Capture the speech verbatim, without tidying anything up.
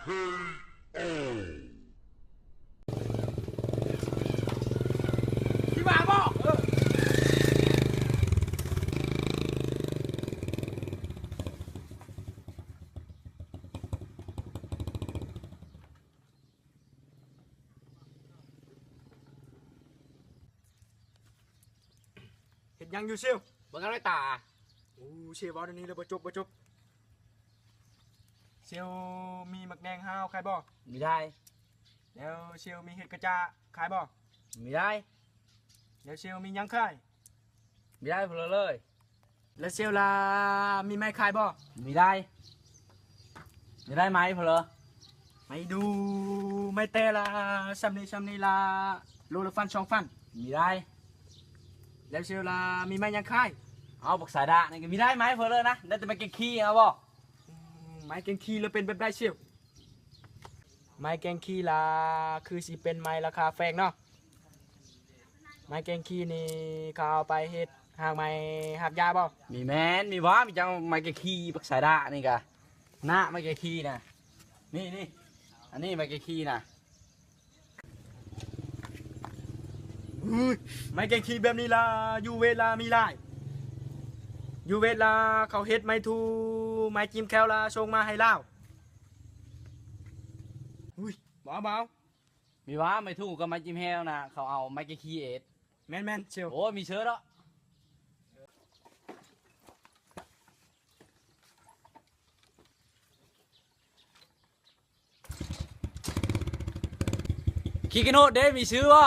K O. Hed nyan yo, Sew? Bagaimana ta? โอ้ Sew เว้าเดี๋ยวนี้เลย บ่จบ บ่จบ Sew มีหมากแดงหาวขายบ่? มีได้ แล้ว Sew มีเห็ดกระจาขายบ่? มีได้ แล้ว Sew มีหยังขาย? มีได้เผลอเลย แล้ว Sew ล่ะ มีไม้ขายบ่? มีได้ มีได้ไม้เผลอ ไม้ดู ไม้แต่ละ ส่ำนี้ ส่ำนี้ล่ะ โลละฟัน สองฟัน มีได้ แล้ว Sew ล่ะ มีไม้หยังขาย? เอา บักสายดานี่ก็มีได้ไม้เผลอเลยนะ ได้แต่ไม้เกงขี้เอาบ่? อืม ไม้เกงขี้แล้วเป็นแบบใด Sew? ไม้แกงขี้ล่ะ คือสิเป็นไม้ราคาแพงเนาะ ไม้แกงขี้นี่เขาเอาไปเฮ็ดหากไม้หากยาบ่? มีแม่น มีบ่ มีจังไม้เกงขี้ บักสายดานี่กะ นะ ไม้เกงขี้นะ นี่ นี่ อันนี้ไม้เกงขี้นะ ไม้แกงขี้แบบนี้ล่ะ อยู่เวียดล่ะมีหลาย อยู่เวียดล่ะเขาเฮ็ดไม้ทู ไม้จิ้มแจ่วล่ะส่งมาให้ลาว อุ้ย บ่เอา บ่เอา มีว่าไม้ทูกับไม้จิ้มแจ่วนะ เขาเอาไม้เกงขี้เฮ็ด แม่นๆ Sew โอ้ มีเชิดเหรอ ขี้กินโนดเด้ มีซื้อบ่?